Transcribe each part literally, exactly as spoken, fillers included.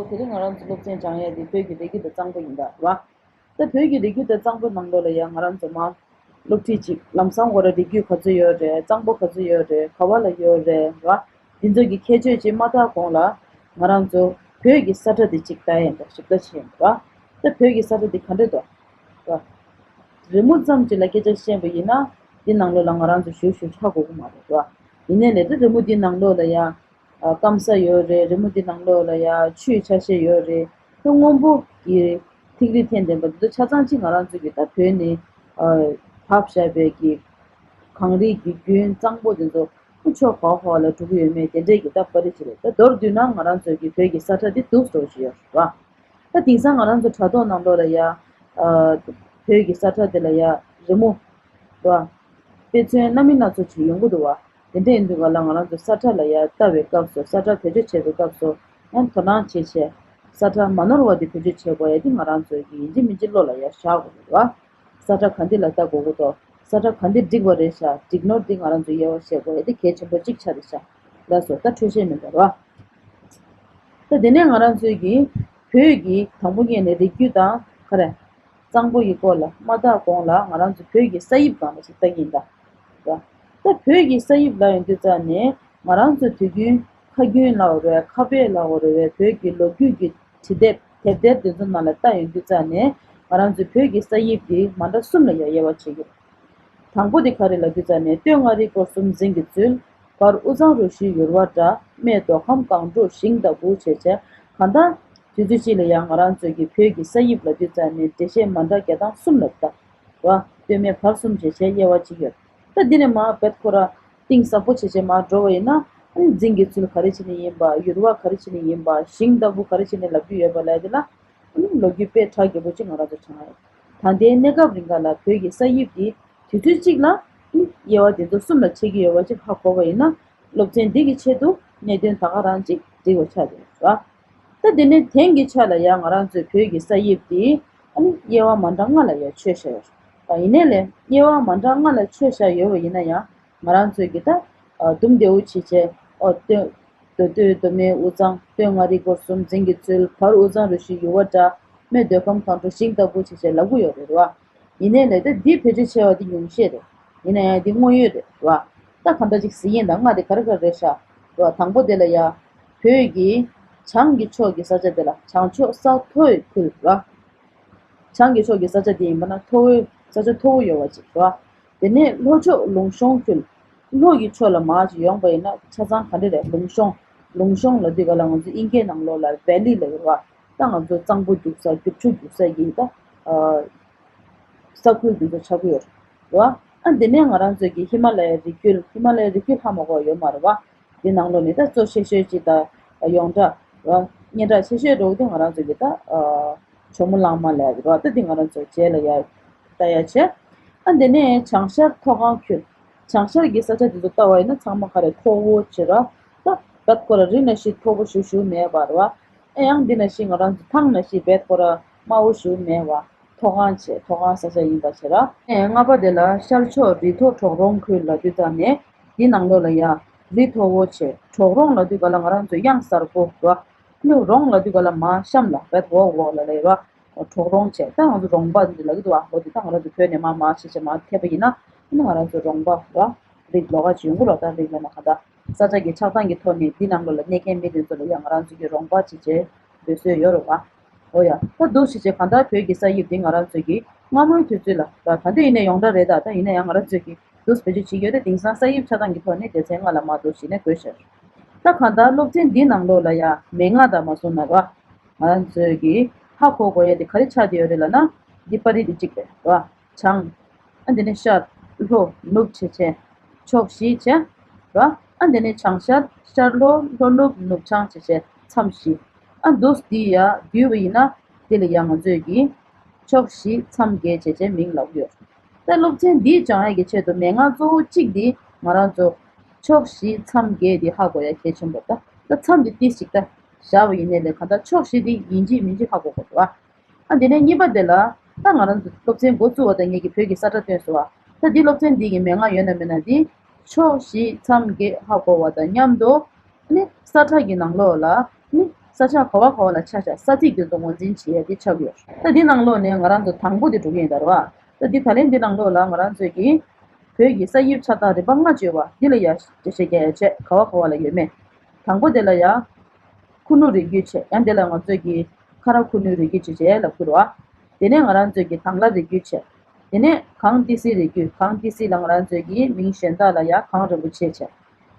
དེ་རིང་ང་རང་ཚོ་སློབ་ཚན་སྦྱང་ཡས་དེ་བོད་ཀྱི་རིགས་རྒྱུད་དང་གཙང་པོ་ཡིན་ད་རེད་བ། ད་བོད་ཀྱི་རིགས་རྒྱུད་དང་གཙང་པོ་ནང་ལོགས་ལ་ཡང་ང་རང་ཚོ་མ་སློབ་ཁྲིད་ཅིག་ལམ་སང་གོ་ར་རིགས་རྒྱུད་ག་ཚོད་ཡོད་རེད། གཙང་པོ་ག་ཚོད་ཡོད་རེད། ག་བ་ལ་ཡོད་རེད་བ། འདི་ཚོ་གི་ཁྱད་ཆོས་ཅིག་མ་ལྟ་གོང་ལ་ང་རང་ཚོ་བོད་ཀྱི་ས་ཁྲ་དེ་ཅིག་ལྟ་ཡས་ཡིན་ད་ཞིབ་ལྟ་བྱེད་ཡིན་བ། ད་བོད་ཀྱི་ས་ཁྲ་དེ་ག་འདྲ་འདུག་བ། རི་མོ་ཙམ་ཅིག་ལ་སྐད་ཆ་བཤད་པ་ཡིན་ན་འདི་ནང་ལོགས་ལ་ང་རང་ཚོ་ཞུ་ཞུ་ཧ་གོ་གི་མ་རེད་བ། ཡིན་ནའི་ལས་ད་རི་མོ་འདི་ནང་ལོགས་ལ་ཡ། ཨ། སྐམ་ས་ཡོད་རེད། རི་མོ་འདི་ནང་ལོགས་ལ་ཡ་ཆུའི་ཆ་ཤས་ཡོད་རེད། ཁོ་སྔོན་པོ་གི་ཐིག་ལེ་འཐེན་ལྡན་པ་འདི་ཚོ་ཆ་ཚང་གཅིག་ང་རང་ཚོ་གི་ད་བོད་ནས་ཨ་བབས་བཞག་པའི་གི་གངས་རིའི་གི་རྒྱུན་གཙང་པོ་འདི་ཚོ་ཕྱོགས་ག་བ་ག་བ་ལ་འགྲོ་གི་ཡོད་མེད་དེ་འདྲས་ཀྱི་ད་པར་རིས་ཅིག་རེད། ད་མདོར་བསྡུས་ན་ང་རང་ཚོ་གི་བོད་ཀྱི་ས་ཁྲ་འདི་འདུག་སེ་འགྲོ་བཞིན་ཡོད་རེད་བ། ད་དེང་སང་ང་རང་ཚོ་དྲ་ཐོག་ནང་ལོགས་ལ་ཡ་ཨ་བོད་ཀྱི་ས་ཁྲ་འདི་ལ་ཡ་རི་མོ་རེད་བ། དཔེ་མཚོན་སྣ་མིན་སྣ་ཚོགས་ཅིག་ཡོང་གི་འདུག་བ། དེ་འདྲ་ཡིན་དུས་ག་ལ་ང་རང་ཚོ་ས་ཁྲ་ལ་ཡ་ལྟ་བའི་སྐབས་སུ་ས་ཁྲ་བེད་སྤྱོད་བྱེད་པའི་སྐབས་སུ་ཡང་དོ་སྣང་བྱེད་བྱས་ས་ཁྲ་མ་ནོར་བ་དེ་བེད་སྤྱོད་བྱེད་དགོས་ཡ་དེ་ང་རང་ཚོའི་གི་ཡིན་གཅིག་མིན་གཅིག་བློ་ལ་ཡ་བཞག་དགོས་རེད་བ། ས་ཁྲ་ག་འདི་ལ་ལྟ་དགོས་ཀྱི་འདུག་ས་ཁྲ་ག་འདི་འགྲིག་པ་རེད་ཤག་འགྲིག་ནོར་འདི་ང་རང་ཚོ་དབྱེ་བ་ཕྱེ་དགོས་ཡ་དེ་གལ་ཆེན་པོ་གཅིག་ཆགས་རེད་ཤག་ལགས་སོ། ད་འཕྲོས་བཤད་མི་འདུག་ར། ད་དེ་ནས་ང་རང་ཚོའི་གི་བོད་ཀྱི་དང་པོ་ཉིད་ནས་རིགས་རྒྱུད་དང་ག་རེ། གཙང་པོ་ཡི་སྐོར་ལ་མ་ལྟ་གོང་ལ་ང་རང་ཚོ་བོད་ཀྱི་ས་དབྱིབས་སྒང་ལ་ཞིག་ལྟ་གི་ཡིན་ད། ད་བོད་ཀྱི་ས་དབྱིབས་ལབ་ཡོང་དུས་ཙ་ནས་ང་རང་ཚོ་དུས་རྒྱུན་ཁ་རྒྱུན་ལབ་དགོས་རེད། ཁ་དཔེ་ལབ་དགོས་རེད། བོད་ཀྱི་ལོ་རྒྱུས་ཀྱི་བྲིས་དེབ་དེབ་ཐེར་དེ་ཚོ་ནང་ལ་ལྟ་ཡོང་དུས་ཙ་ནས་ང་རང་ཚོའི་བོད་ཀྱི་ས་དབྱིབས་དེ་མ་འདྲ་གསུམ་ལ་ཡ་དབྱེ་བ་ཕྱེ་གི་རེད། དང་པོ་དེ་ག་རེ་ལབ་དུས་ཙ་ནས་སྟོད་མངའ་རིས་སྐོར་གསུམ་འཛིན་གྱི་ཚུལ། བར་དབུས་གཙང་རུ་བཞི་ཡུར་བ་འདྲ། སྨད་མདོ་ཁམས་སྒང་དྲུག་ཞིང་ལྟ་བུ་བྱས་བྱས་གང་ལྟར་དུས་ཚོད་གཅིག་ལ་ཡང་ང་རང་ཚོའི་གི་བོད་ཀྱི་ས་དབྱིབས་ལབ་དུས་ཙ་ནས་འགྲེལ་བཤད་མ་འདྲ་རྒྱག་སྟངས་གསུམ་ལ་ད་བ་སྟོད་སྨད་བར་གསུམ་བྱས་བྱས་དབྱེ་བ་གཅིག་ཡོད། ད་འདི་ནས་མར་བེད་ཁོ་ར་གཏིང་ཟབ་པོ་བྱས་བྱས་མར་འགྲོ་བ་ཡིན་ན་ཨ་ནི་འཛིན་གྱི་ཚུལ་ག་རེ་བྱས་ནས་ཡིན་པ། ཡུར་བ་ག་རེ་བྱས་ནས་ཡིན་པ། ཞིང་ལྟ་བུ་ག་རེ་བྱས་ནས་ལབ་ཀྱི་ཡོད་པ་ལབ་ཡ་དེ་ལ། ཨ་ནི་ལོ་རྒྱུས་དཔེ་གྲགས་རྒྱས་པོ་གཅིག་ང་རང་ཚོ་བྱུང་ཡོད། ད་ལྟའི་གནས་སྐབས་རིང་ག་ལ་བོད་ཀྱི་ས་དབྱིབས་འདི་དུས་ཚོད་གཅིག་ལ་ཨ་ནི་དབྱེ་བ་དེ་ཚོ་གསུམ་ལ་ཕྱེ་གི་ཡོད་པ་གཅིག་ཧ་གོ་བ་ཡིན་ན་སློབ་ཚན་འདི་གི་ཆེད་དུ་གནད་དོན་ད་ག་རང་གཅིག་འགྲིག་པ་ཆགས་བསྡད་ཡོད་རེད་བ། ད་དེ་ནས་དེང་གི་ཆ་ལ་ཡང་ང་རང་ཚོའི་བོད་ཀྱི་ས་དབྱིབས་འདི་ཨ་ནི་དབྱེ་བ་མ་འདྲ་ལྔ་ལ་ཡང་ཕྱེ་བཞག་ཡོད་རེད། ད་ཡིན་ནའི་ལས་དབྱེ་བ་མ་འདྲ་ལྔ་ལ་ཕྱེ་བཞག་ཡོད་པ་ཡིན་ན་ཡང་། ང་རང་ཚོས་ཀྱི་ད་ཨ་དུམ་བདེ་བོ་བྱེད་བྱས་ཨོ་སྟོད་མདོ་སྟོད་མདོ་སྨད་དབུས་གཙང་སྟོད་མངའ་རིས་སྐོར་གསུམ་འཛིན་གྱི་ཚུལ། བར་དབུས་གཙང་རུ་བཞི་ཡུར་བ་འདྲ། སྨད་མདོ་ཁམས་སྒང་དྲུག་ཞིང་ལྟ་བུ་བྱས་བྱས་ལབ་གི་ཡོད་རེད་བ། ཡིན་ནའི་ལས་ད་འདི་བེད་སྤྱོད་བྱས་པ་འདི་ཉུང་ཤས་རེད། ཡིན་ན་ཡང་འདི་དངོས་ཡོད་རེད་བ། ད་གང་ལྟར་ཅིག་གཟིགས་ཡིན་ད་ལྔ་དེ་ག་རེ་ག་རེ་རེད་ཤག་བ། དང་པོ་དེ་ལ་ཡ་བོད་ཀྱི་བྱང་གི་ཕྱོགས་ཀྱི་ས་ཆ་དེ་ལ་བྱང་ཕྱོགས་ས་མཐོ་བའི་ཁུལ་བ། བྱང་གི་ཕྱོགས་ཀྱི་ས་ཆ་དེ་ཡིན་པ་ན་མཐོ་བོའི་ས་ཆ་མཐོ་བོ་ཡོད་པ་ཅིག་རེད་བ། དེ་ནས་ལྷོ་ཕྱོགས་ལུང་གཤོང་ཁུལ། ལྷོ་ཡི་ཕྱོགས་ལ་མར་ཅིག་ཡོང་པ་ཡིན་ན་ཆ་ཚང་ག་འདྲ་རེད། ལུང་གཤོང་། ལུང་གཤོང་ལབ་དུས་ག་ལ་ང་ཚོ་དབྱིན་སྐད་ནང་ལོགས་ལ་ཝེ་ལི་ལབ་ཡོད་རེད་བ། ད་ང་ཚོ་གཙང་པོ་རྒྱུག་ས་རྒྱུག་ཆུ་རྒྱུག་ས་ཡི་ད་ཨ་ས་ཁུལ་དེ་ཚོ་ཆགས་ཀྱི་ཡོད་རེད་བ། ཨ་དེ་ནས་ང་རང་ཚོའི་གི་ཧི་མ་ལ་ཡའི་རི་རྒྱུད། ཧི་མ་ལ་ཡའི་རི་རྒྱུད་ཧ་མ་གོ་བ་ཡོད་མ་རེད་བ། འདི་ནང་ལོགས་ནས་ད་གཙོ་ཆེ་ཤོས་ཅིག་དང་ཡོངས་གྲགས་ར་སྙན་གྲགས་ཆེ་ཤོས་འགྲོ་གི་འདི་ང་རང་ཚོ་གི་ད་ཇོ་མོ་གླང་མ་ལབ་ཡ་གི་ར། ད་འདི་ང་རང་ཚོ་རྗེས་ལ་ཡ་ལྟ་ཡ་བྱས། ཨ་འདི་ནས་བྱང་ཤར་མཐོ་སྒང་ཁུལ། བྱང་ཤར་གྱི་ས་ཆ་འདི་ཚོ་ལྟ་བ་ཡིན་ན་ཚང་མ་ག་རེ་མཐོ་བོ་བྱེད་ར། ད་ད་ཁོ་ར་རི་ནང་བཞིན་མཐོ་པོ་ཞུ་ཞུ་མེད་པ་ར། ཨེ་ཡང་འདི་ནང་བཞིན་ང་རང་ཚོ་ཐང་ནང་བཞིན་བེད་ཁོ་ར་དམའ་བོ་ཞུ་མེད་པ། མཐོ་སྒང་བྱས། མཐོ་སྒང་ས་ཆ་ཡིན་པ་བྱས་ར། ཨེ་ལྔ་པ་དེ་ལ་ཤར་ཕྱོགས་རི་མཐོ་གྲོག་རོང་ཁུལ་ལབ་དུས་ཙང་ནས་འདི་ནང་ལོགས་ལ་ཡ་རི་མཐོ་བོ་བྱས། གྲོག་རོང་ལབ་དུས་ག་ལ་ང་རང་ཚོ་གཡང་གཟར་པོ་ར། ཨ་ནི་རོང་ལབ་དུས་ག་ལ་མར་གཤམ་ལ་བེད་འོག་འོག་ལ་ལ་ཡོད་ར། གྲོག་རོང་བྱས། ད་ང་ཚོ་རོང་པ་འདི་ལབ་ཀྱི་འདུག་བ། འོ་འདི་ད་ང་རང་ཚོ་བོད་ནས་མར་མར་བྱས་བྱས་མར་ཐེབས་པ་ཡིན་ན་ཨ་ནི་ང་རང་ཚོ་རོང་པ་ར། རིགས་ལོགས་ཀ་ཅིག་ཡོང་གི་རོགས། ད་རིགས་ལ་ན་ག་ད། ས་ཆ་གི་ཆགས་སྟངས་ཀྱི་ཐོག་ནས་འདི་ནང་ལོགས་ལ་གནས་མཁན་མི་དེ་ཚོ་ལ་ཡང་ང་རང་ཚོ་གི་རོང་པ་ཅིག་བྱས་འབོད་སྲོལ་ཡོད་རེད་བ། འོ་ཡ། ད་འདུག་སེ་བྱས་གང་ལྟར་བོད་ཀྱི་ས་དབྱིབས་འདི་ང་རང་ཚོ་གི་སྔ་མོའི་དུས་ཚོད་ལ་ར། ད་འདི་ཡིན་ནའི་ཡོངས་གྲགས་རེད། ད་ད་ཡིན་ན་ཡང་ང་རང་ཚོ་གི་འདུག་སེ་བེད་སྤྱོད་བྱེད་ཀྱི་ཡོད་དེ། དེང་སང་ས་དབྱིབས་ཆགས་སྟངས་ཀྱི་ཐོག་ནས་སྡེ་ཚན་ལྔ་ལ་མར་འདུག་སེ་ནས་བགོས་བཞག་ད་གང་ལྟར་སློབ་ཚན་འདི་ནང་ལོགས་ལ་ཡ་མན་ངག་དང་མ་སོང་ན་ར། ང་རང་ཚོས་གི་ཧ་གོ་དགོས་ཡ་དེ་ག་རེ་ཆགས་བསྡད་ཡོད་རེད་ལབ་ན། འདི་པར་རིས་འདི་གཅིག་རེད་ར། བྱང་། ཨ་འདི་ནས་ཤར། ལྷོ། ནུབ་བྱས་བྱས། ཕྱོགས་བཞི་བྱས། ར། ཨ་འདི་ནས་བྱང་ཤར། ཤར་ལྷོ། ལྷོ་ནུབ། ནུབ་བྱང་བྱས་བྱས་མཚམས་བཞི། ཨ་འདུག་སེ་འདི་ཡ་བསྡུས་པ་ཡིན་ན་འདི་ལ་ཡ་ང་ཚོས་ཀྱི་ཕྱོགས་བཞི་མཚམས་བརྒྱད་བྱས་བྱས་མིང་ལབ་ཀྱི་ཡོད། ད་སློབ་ཚན་འདི་སྦྱང་ཡ་གི་ཆེད་དུ་མན་ངག་གཙོ་བོ་གཅིག་འདི་ང་རང་ཚོ་ཕྱོགས་བཞི་མཚམས་བརྒྱད་འདི་ཧ་གོ་ཡ་གལ་ཆེན་པོ། ད་ད་མཚམས་འདི་ཏིས་ཅིག་ད་བཞག་པ་ཡིན་ནའི་ལས་གང་ལྟར་ཕྱོགས་བཞི་འདི་ཡིན་གཅིག་མིན་གཅིག་ཧ་གོ་དགོས་རེད་བ། ཨ་འདི་ནས་གཉིས་པ་དེ་ལ་ད་ང་རང་ཚོ་སློབ་ཚན་འགོ་བཙུགས་པ་དང་ངེད་ཀྱིས་བོད་ཀྱི་ས་ཁྲ་བཏོན་སོང་བ། ད་འདི་སློབ་ཚན་འདི་གི་མན་ངག་ཡོད་ན་མེད་ན་འདི་ཕྱོགས་བཞི་མཚམས་བརྒྱད་ཧ་གོ་བ་དང་མཉམ་དུ་ནི་ས་ཁྲ་གི་ནང་ལོགས་ལ་ནི་ ས་ཆ་ག་བ་ག་བ་ལ་ཆགས་བཞག་ས་ཚིགས་དེ་ཚོ་ངོས་འཛིན་བྱེད་ཡ་དེ་ཆགས་ཀྱི་ཡོད། ད་འདི་ནང་ལོགས་ནས་ང་རང་ཚོ་དང་པོ་དེ་འགྲོ་གི་ཡིན་ད་རེད་བ། ད་འདི་ད་ལན་འདི་ནང་ལོགས་ལ་ང་རང་ཚོས་ཀྱིས་བོད་ཀྱི་ས་དབྱིབས་ཆགས་སྟངས་རིམ་པ་ལྔ་བརྗོད་པ་འདི་ལ་ཡ་འགྲེལ་བཤད་རྒྱག་ཡ་བྱས། ག་བ་ག་བ་ལ་ཡོད་མེད། དང་པོ་དེ་ལ་ཡ་ཁུ་ནུ་རིགས་རྒྱུད་བྱས། ཡང་དེ་ལ་ང་ཚོས་ཀྱིས་ཁ་ར་ཁུ་ནུའི་རིགས་རྒྱུད་བྱས་བྱས་ལབ་ཀྱི་རེད་བ། དེ་ནས་ང་རང་ཚོས་ཀྱིས་དྭང་ལ་རིགས་རྒྱུད་བྱས། དེ་ནས་གངས་ཏི་སེའི་རིགས་རྒྱུད། གངས་ཏི་སེ་ལ་ང་རང་ཚོས་ཀྱིས་མིང་གཞན་དག་ལ་ཡ་གངས་རིན་པོ་ཆེ་བྱས།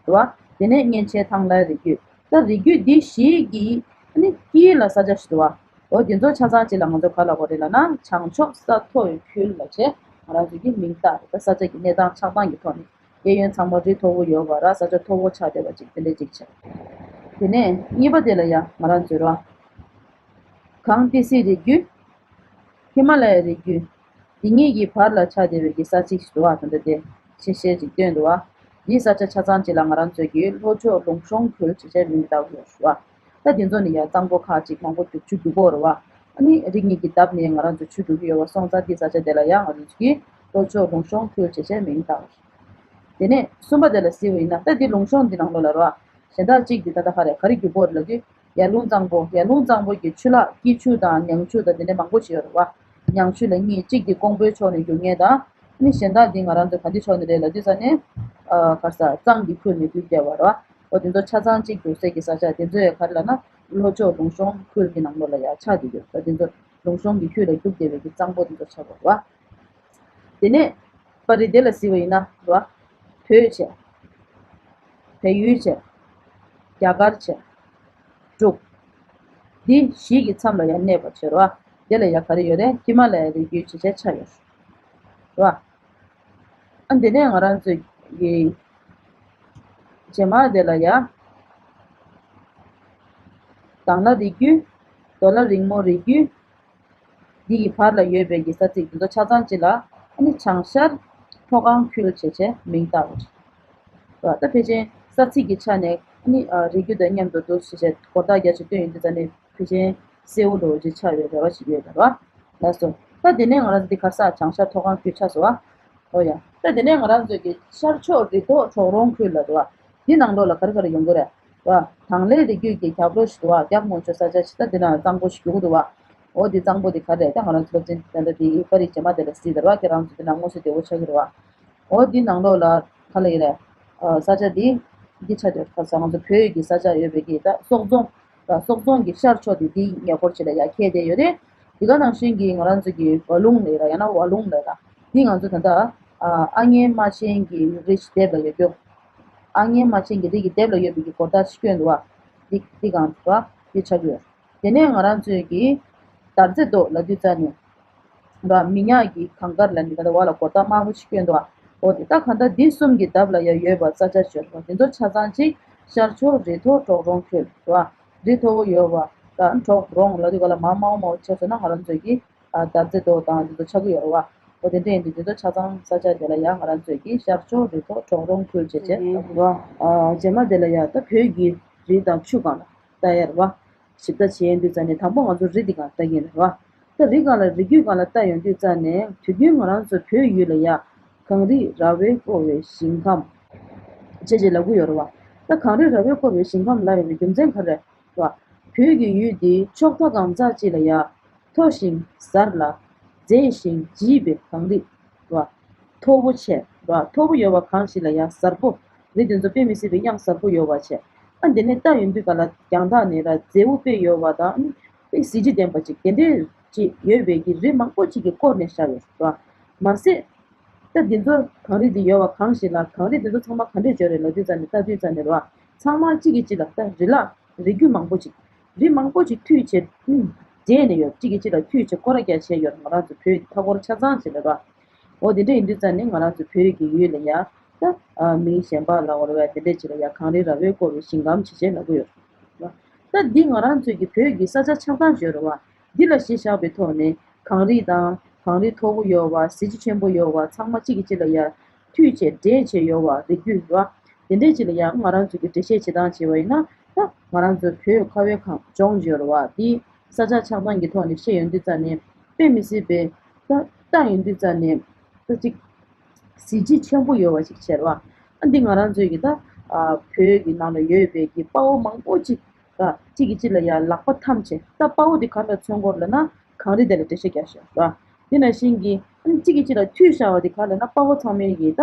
རེད་བ། དེ་ནས་གཉན་ཆེན་ཐང་ལྷའི་རིགས་རྒྱུད། ད་རིགས་རྒྱུད་འདི་བཞི་གི་ཨ་ནི་དཀྱིལ་ལ་ས་ཆ་ཞིག་འདུག་བ། འོ་དེ་ཚོ་ཆ་ཚང་གཅིག་ལ་ང་ཚོ་ག་ལབ་དགོས་རེད་ལབ་ན། བྱང་ཕྱོགས་ས་མཐོ་བའི་ཁུལ་ལབ་བྱས་ང་རང་ཚོ་གིས་མིང་བཏགས་རེད། ད་ས་ཆ་གི་གནས་སྟངས་ཆགས་སྟངས་ཀྱི་ཐོག་ནས་གཡས་གཡོན་ཚང་མ་རི་མཐོ་བོ་ཡོད་པ་ར། ས་ཆ་མཐོ་བོ་ཆགས་བསྡད་པ་ཅིག་དེ་འདྲ་ཅིག་བྱས། དེ་ནས་གཉིས་པ་དེ་ལ་ཡ་ང་རང་ཚོས་ར་གངས་ཏི་སེའི་རིགས་རྒྱུད། ཧི་མ་ལ་ཡའི་རི་རྒྱུད། འདི་གཉིས་ཀྱི་བར་ལ་ཆགས་བསྡད་པའི་གི་ས་ཚིགས་ཤིག་འདུག་བ། ད་ལྟ་དེ་ཆེ་ཤེལ་ཅིག་སྟོན་འདུག་བ། འདིའི་ས་ཆ་ཆ་ཚང་གཅིག་ལ་ང་རང་ཚོས་ཀྱི་ལྷོ་ཕྱོགས་ལུང་གཤོང་ཁུལ་ཅེས་བྱས་མིང་བཏགས་ཡོད་རེད་བ། ད་དེ་ཚོ་ནི་ཡང་གཙང་པོ་ཁག་ཅིག་མང་པོ་རྒྱུག་ཆུ་རྒྱུག་གི་ཡོད་རེད་བ། ཨ་ནི་རི་གཉིས་ཀྱི་འདབས་ནས་ང་རང་ཚོ་ཆུ་རྒྱུག་གི་ཡོད་པ་སོང་ཙང་འདིའི་ས་ཆ་དེ་ལ་ཡང་ང་རང་ཚོ་གིས་ལྷོ་ཕྱོགས་ལུང་གཤོང་ཁུལ་ཅེས་བྱས་མིང་བཏགས་རེད། དེ་ནས་གསུམ་པ་དེ་ལ་གཟིགས་པ་ཡིན་ན། ད་འདི་ལུང་གཤོང་འདི་ནང་ལོགས་ལ་རེད་བ། གཞན་དག་གཅིག་འདི་ད་ལྟ་ག་རེ་ག་རེ་རྒྱུག་གི་ཡོད་རེད་ལབ་དུས། ཡར་ཀླུང་གཙང་པོ། ཡར་ཀླུང་གཙང་པོ་གི་ཆུ་ལག་སྐྱིད་ཆུ་དང་ཉང་ཆུ་དང་དེ་འདྲ་མང་པོ་ཞིག་ཡོད་རེད་བ། ཉང་ཆུ་ལ་གཉིས། གཅིག་འདི་ཀོང་པོའི་ཕྱོགས་ནས་རྒྱུག་མཁན་དང་། ཨ་ནི་གཞན་དག་འདི་ང་རང་ཚོ་ག་འདི་ཕྱོགས་ནས་རེད་ལབ་དུས་ཙ་ནས། ཨ་ག་རེ་ཟ། གཙང་གི་ཁུལ་ནས་རྒྱུག་བསྡད་པ་རེད་བ། འོ་དེ་ཚོ་ཆ་ཚང་གཅིག་རྒྱུག་སའི་གི་ས་ཆ་དེ་ཚོ་ཡང་ག་རེ་ལབ་ན་ལྷོ་ཕྱོགས་ལུང་གཤོང་ཁུལ་གྱི་ནང་ལོགས་ལ་ཡང་ཆགས་བསྡད་ཡོད། ད་དེ་ཚོ་ལུང་གཤོང་གི་ཁུལ་ལ་རྒྱུག་བསྡད་པའི་གི་གཙང་པོ་དེ་ཚོ་ཆགས་པ་རེད་བ། དེ་ནས་པར་རིས་དེ་ལ་གཟིགས་པ་ཡིན་ན་རེད་བ། བོད་བྱས། བལ་ཡུལ་བྱས། རྒྱ་གར་བྱས། འབྲུག་འདི་བཞི་གི་མཚམས་ལ་ཡང་གནས་པ་བྱས་རེད་བ། དེ་ལ་ཡང་ག་རེ་ཡོད་རེད། ཧི་མ་ལ་ཡའི་རི་རྒྱུད་ཅེས་བྱས་ཆགས་ཡོད་རེད་བ། ཨ་འདི་ནས་ང་རང་ཚོའི་གི་རྗེས་མ་དེ་ལ་ཡང་དྭང་ལ་རི་རྒྱུད། མདོ་ལ་རིང་མོ་རི་རྒྱུད། འདི་ཡི་བར་ལ་ཡོད་པའི་གི་ས་ཚིགས་འདི་ཚོ་ཆ་ཚང་གཅིག་ལ་ཨ་ནི་བྱང་ཤར་མཐོ་སྒང་ཁུལ་བྱས་བྱས་མིང་བཏགས་པ་རེད། ད་ཕལ་ཆེར་ས་ཚིགས་ཀྱི་ཆ་ནས་ཨ་ནི་རི་རྒྱུད་དང་མཉམ་དུ་འདུག་བྱས་བྱས་སྒོར་རྟགས་རྒྱ་ཆེ་སྟོན་ཡོང་དུས་ཙ་ནས་ཕལ་ཆེར་གསལ་བོ་འདྲ་བོ་ཅིག་ཆགས་ཡོད་རེ་བ་ཞིག་ཡོད་རེད་བ། ལགས་སོ། ད་དེ་ནས་ང་རང་ཚོ་འདི་ག་རེ་ཟ། བྱང་ཤར་མཐོ་སྒང་ཁུལ་ཆགས་སོང་བ། ཨོ་ཡ། ད་དེ་ནས་ང་རང་ཚོ་གི་ཤར་ཕྱོགས་རི་ཐོག་གྲོག་རོང་ཁུལ་ལ་འདུག་བ། འདི་ནང་ལོགས་ལ་ག་རེ་ག་རེ་ཡོང་གི་རེད། བ། དྭང་ལའི་རི་རྒྱུད་ཀྱི་རྒྱབ་རོགས་ཤིག་འདུག་བ། རྒྱབ་ངོས་ཕྱོགས་ས་ཆ་ཞིག་ད་འདི་ན་གཙང་པོ་ཞིག་རྒྱུག་གི་འདུག་བ། འོ་འདི་གཙང་པོ་འདི་ག་རེ་རེད། ད་ང་རང་ཚོ་སློབ་ཚན་ད་ལྟ་འདི་པར་རིས་རྗེས་མ་དེ་ལ་གཟིགས་དང་ར། ཁྱེད་རང་ཚོ་འདི་ནང་མངོན་གསལ་དོད་པོ་ཆགས་ཀྱི་རེད་བ། འོ་འདི་ནང་ལོགས་ལ་ག་ལ་ཡི་རེད། ཨ་ས་ཆ་འདི་འདི་ཆ་དེ་ག་ས་ང་ཚོ་བོད་ཀྱི་ས་ཆ་ཡོད་པའི་གི་ད་སོག་རྫོང་། ད་སོག་རྫོང་གི་ཤར་ཕྱོགས་དེ་འདི་ཉེ་འཁོར་ཅིག་ལ་ཡ་ཁེལ་བསྡད་ཡོད་རེད། འདི་ག་ནང་བཞིན་གྱི་ང་རང་ཚོ་གི་བ་ལུང་ལ་ཡ་ཡང་ན་བ་ལུང་ལ་ཡ། འདི་ང་ཚོ་ད་ལྟ་ཨ་ཨ་མྱེས་རྨ་ཆེན་གྱི་རི་ཞིག་ལྡེབས་ལ་ཡོད་རྒྱུ། ཨ་མྱེས་རྨ་ཆེན་གྱི་རི་གི་ལྡེབས་ལ་ཡོད་པའི་གི་སྒོར་རྟགས་ཤིག་སྐྱོན་འདུག་བ། འདི་འདི་གང་འདུག་བ་འདི་ཆགས་ཀྱི་ཡོད། དེ་ནས་ང་རང་ཚོས་ཀྱི་དར་རྩེ་མདོ་ལབ་དུས་ཙ་ནས་ར། མི་ཉག་གི་གངས་དཀར་ལ་ནི་ད་ལྟ་བ་ལ་སྒོར་རྟགས་དམར་པོ་ཞིག་སྐྱོན་འདུག་བ། འོ་དེ་ད་གང་ལྟར་འདི་གསུམ་གྱི་འདབས་ལ་ཡ་ཡོད་པ་ས་ཆ་ཞིག་ཡོད་རེད་བ། འདི་ཚོ་ཆ་ཚང་གཅིག་ཤར་ཕྱོགས་རི་མཐོ་གྲོག་རོང་ཁུལ་རེད་བ། རི་མཐོ་བོ་ཡོད་བ་ད་གྲོག་རོང་ལབ་དུས་ག་ལ་མར་དམར་པོ་དམར་པོ་ཆགས་སོང་ན་ང་རང་ཚོས་ཀྱི་ཨ་དར་རྩེ་མདོ་དང་འདི་ཚོ་ཆགས་ཀྱི་ཡོད་རེད་བ། འོ་དེ་འདྲ་ཡིན་དུས་འདི་ཚོ་ཆ་ཚང་ས་ཆ་དེ་ལ་ཡ་ང་རང་ཚོས་ཀྱི་ཤར་ཕྱོགས་རི་མཐོ་གྲོག་རོང་ཁུལ་བྱས་བྱས་ལབ་དགོས་རེད་བ། ཨ་རྗེས་མ་དེ་ལ་ཡ་ད་བོད་ཀྱི་རི་དང་ཆུ་སྒང་ལ་ལྟ་ཡ་རེད་བ། ཞིབ་ལྟ་བྱེད་ཡོང་དུས་ཙ་ནས་དང་པོ་ང་ཚོ་རི་འདི་སྒང་ལ་ལྟ་གི་ཡིན་རེད་བ། ད་རི་སྒང་ལ་རི་རྒྱུད་སྒང་ལ་ལྟ་ཡོང་དུས་ཙ་ནས་དུས་རྒྱུན་ང་རང་ཚོ་བོད་ཡུལ་ལ་ཡ་གངས་རི་ར་བས་བསྐོར་བའི་ཞིང་ཁམས་བྱས་བྱས་ལབ་ཀྱི་ཡོད་རེད་བ། ད་གངས་རི་ར་བས་བསྐོར་བའི་ཞིང་ཁམས་ལབ་ཡོང་བའི་རྒྱུ་མཚན་ག་རེ་རེད་བ། བོད་ཀྱི་ཡུལ་འདི་ཕྱོགས་མཐའ་གང་ཟག་ཅིག་ལ་ཡ་མཐོ་ཞིང་གཟར་ལ་མཛེས་ཤིང་བརྗིད་པའི་གངས་རི་ར། མཐོ་པོ་བྱས་ར། མཐོ་པོ་ཡོད་པ་གང་ཞིག་ལ་ཡང་གཟར་པོ། རི་དེ་ཚོ་དཔེ་མི་སྲིད་པའི་གཡང་གཟར་པོ་ཡོད་པ་བྱས། ཨ་འདི་ནས་ལྟ་ཡོང་དུས་ག་ལ་རྒྱང་ཐག་ནས་ར་མཛེས་པོ་དཔེ་ཡོད་པ་དང་དཔེ་གཟི་བརྗིད་ལྡན་པ་ཅིག་དེ་འདྲས་ཅིག་ཡོད་པའི་གི་རི་མང་པོ་ཅིག་གིས་བསྐོར་ནས་བཞག་ཡོད་ར། མ་ཟད། ད་འདི་ཚོ་གངས་རི་འདི་ཡོད་པ་གང་ཞིག་ལ་གངས་རི་འདི་ཚོ་ཚང་མ་ག་འདྲས་བྱས་རེད་ལབ་དུས་ཙ་ནས་ལྟ་དུས་ཙ་ནས་ར། ཚང་མ་གཅིག་གིས་གཅིག་ལ་ད་རི་ལ་རི་རྒྱུད་མང་པོ་ཅིག་རི་མང་པོ་ཅིག་མཐུད་བྱས་ཨུམ་འདྲེས་ནས་ཡོད། གཅིག་གིས་གཅིག་ལ་མཐུད་བྱས་སྐོར་ར་རྒྱག་བྱས་ཡོད། ང་རང་ཚོ་བོད་མཐའ་འཁོར་ཆ་ཚང་བྱས་ལ་ར། འོ་དེ་འདྲ་ཡིན་དུས་ཙ་ནས་ང་རང་ཚོ་བོད་ཀྱི་ཡུལ་ལ་ཡ་ད་ཨ་མིང་གཞན་པ་ལ་འོ་ར་བས་དེ་འདྲས་ཅིག་ལ་ཡ་གངས་རི་ར་བས་བསྐོར་བའི་ཞིང་ཁམས་བྱས་བྱས་ལབ་ཀྱི་ཡོད། ད་འདི་ང་རང་ཚོའི་གི་བོད་ཀྱི་ས་ཆ་ཆགས་སྟངས་ཡོད་རེད་བ། འདི་ལ་གཞི་བཞག་པའི་ཐོག་ནས་གངས་རི་དང་གངས་རི་མཐོ་པོ་ཡོད་བ། གཟི་བརྗིད་ཆེན་པོ་ཡོད་བ། ཚང་མ་གཅིག་གིས་གཅིག་ལ་ཡ་མཐུད་བྱས་འདྲེས་བྱས་ཡོད་བ་རི་རྒྱུད་རེད་བ། དེ་འདྲས་ཅིག་ལ་ཡང་ང་རང་ཚོ་གི་འགྲེལ་བཤད་བྱེད་སྟངས་བྱས་པ་ཡིན་ན། ད་ང་རང་ཚོ་བོད་ཁ་བའི་གངས་ལྗོངས་ཡོད་རེད་བ། འདི་ས་ཆ་ཆགས་སྟངས་ཀྱི་ཐོག་ནས་བཤད་ཡོང་དུས་ཙ་ནས་དཔེ་མི་སྲིད་པའི་ད་ལྟ་ཡོང་དུས་ཙ་ནས་ད་ཅིག་གཟི་བརྗིད་ཆེན་པོ་ཡོད་པ་ཅིག་བྱས་རེད་བ། ཨ་འདི་ང་རང་ཚོའི་གི་ད་ཨ་བོད་ཀྱི་ནང་ལ་ཡོད་པའི་གི་དཔའ་བོ་མང་པོ་ཅིག་ ར། གཅིག་གིས་གཅིག་ལ་ཡ་ལག་པ་འཐམ་བྱས། ད་དཔའ་བོ་དེ་ག་ལ་མཚོན་གྱི་ཡོད་ལབ་ན་གངས་རི་དེ་ལ་འགྲེལ་བཤད་རྒྱག་ཤོག་ར། དེ་ནང་བཞིན་གྱི་ཨ་ནི་གཅིག་གིས་གཅིག་ལ་མཐུད་བཞག་པ་དེ་ག་ལབ་ན་དཔའ་བོ་ཚང་མའི་གི་ད་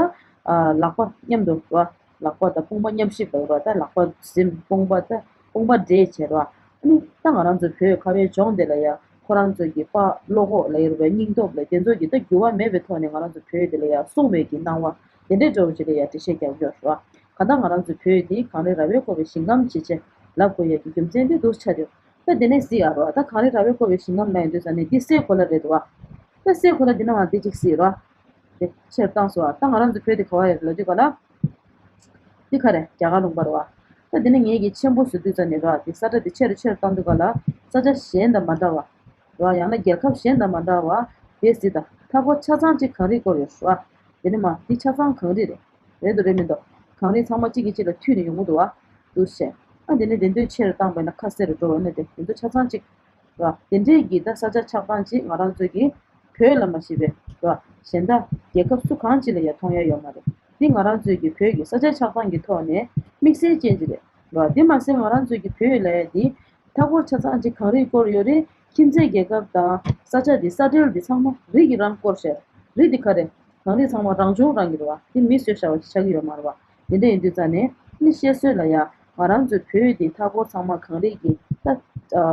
ཨ་ལག་པ་མཉམ་དུ་ར། ལག་པ་དང་དཔུང་པ་མཉམ་གཤིབ་ལབ་ར། ད་ལག་པ་འཛིན། དཔུང་པ་ད་དཔུང་པ་འདྲེས་བྱས་ར། ཨ་ནི་ད་ང་རང་ཚོའི་བོད་ཁ་བའི་ལྗོངས་དེ་ལ་ཡ་ཁོ་རང་ཚོའི་གི་དཔའ་བློ་ཁོག་ལ་ཡོད་པའི་སྙིང་སྟོབས་ལ་དེ་ཚོ་གི་ད་འགྱུར་བ་མེད་པའི་ཐོག་ནས་ང་རང་ཚོ་བོད་དེ་ལ་ཡ་སྲུང་བའི་གི་སྣང་བ་དེ་འདྲའི་འདྲ་བོ་ཅིག་ལ་ཡ་འགྲེལ་བཤད་རྒྱག་གི་ཡོད་ར། གང་ལྟར་ང་རང་ཚོ་བོད་འདི་གངས་རི་ར་བས་བསྐོར་བའི་ཞིང་ཁམས་ཅིག་བྱས་ལབ་དགོས་ཡ་གི་རྒྱུ་མཚན་འདི་འདུག་ཆགས་ཡོད། ད་དེ་ནས་གཟིགས་ཨ་རོ། ད་གངས་རི་ར་བས་བསྐོར་བའི་ཞིང་ཁམས་ལབ་ཡོང་དུས་ཙ་ནས་འདི་སའི་གོ་ལ་རེད་འདུག་བ། ད་སའི་གོ་ལ་འདི་ནང་ང་འདི་གཅིག་གཟིགས་རོ། དེ་ཆེར་བཏང་སོང་ཨ། ད་ང་རང་ཚོ་བོད་འདི་ག་བ་ཡོད་རེད་ལབ་དུས་ག་ལ། འདི་ག་རེ་རྒྱ་གར་ལུང་པ་རེད་བ། ད་དེ་ནས་ངས་ཀྱི་ཆེན་པོ་བཟོ་དུས་ཙ་ནས་རོ། དེ་ས་ཁྲ་འདི་ཆེ་རུ་ཆེ་རུ་བཏང་དུས་ག་ལ་ས་ཆ་གཞན་དང་མ་འདྲ་བ་རོ། ཡང་ན་རྒྱལ་ཁབ་གཞན་དང་མ་འདྲ་བ་དེ་གཟིགས་དང་། མཐའ་འཁོར་ཆ་ཚང་གཅིག་གངས་རིས་བསྐོར་ཡོད་རེད་བ། དེ་ནས་མ་འདི་ཆ་ཚང་གངས་རི་རེད། རེད་འདུག་རེད་མི་འདུག་གངས་རི་ཚང་མ་གཅིག་གིས་གཅིག་ལ་མཐུད་ནས་ཡོང་གི་འདུག་བ། འདུག་བྱས། ཨ་དེ་ནས་དེ་འདོད་ཆེ་རུ་བཏང་པ་ཡིན་ན་ཁ་གསལ་རུ་འགྲོ་བ་ནི་དེ་དེ་ཚོ་ཆ་ཚང་གཅིག་ར། དེ་འདྲས་ཀྱི་ད་ས་ཆ་ཆགས་སྟངས་ཅིག་ང་རང་ཚོ་གི་བོད་ལ་མ་གཞི་བའི་ར་གཞན་དག་རྒྱལ་ཁབ་སུ་གང་ཅིག་ལ་ཡང་མཐོང་ཡ་ཡོད་མ་རེད། འདི་ང་རང་ཚོའི་གི་བོད་ཀྱི་ས་ཆ་ཆགས་སྟངས་ཀྱི་ཐོག་ནས་དམིགས་བསལ་ཅན་ཅིག་རེད་ར། འདི་མ་ཟད་ང་རང་ཚོའི་གི་བོད་ལ་ཡ་འདི་མཐའ་འཁོར་ཆ་ཚང་ཅིག་གངས་རིས་བསྐོར་ཡོད་རེད། ཁྱིམ་མཚེས་རྒྱལ་ཁབ་དང་ས་ཆ་འདི་ས་འབྲེལ་འདི་ཚང་མ་རི་གིས་རང་བསྐོར་བྱས། རི་འདི་ག་རེ། གངས་རི་ཚང་མ་རང་བྱུང་རང་གི་རེད་བ། འདི་མི་བཟོས་བཞག་པ་ཞིག་ཆགས་ཀྱི་ཡོད་མ་རེད་བ། དེ་འདྲ་ཡིན་དུས་ཙང་ནས་ནི་བཤད་སྲོལ་ལ་ཡ་ང་རང་ཚོའི་བོད་འདི་མཐའ་འཁོར་ཚང་མ་གངས་རི་གི་ད་ཨ་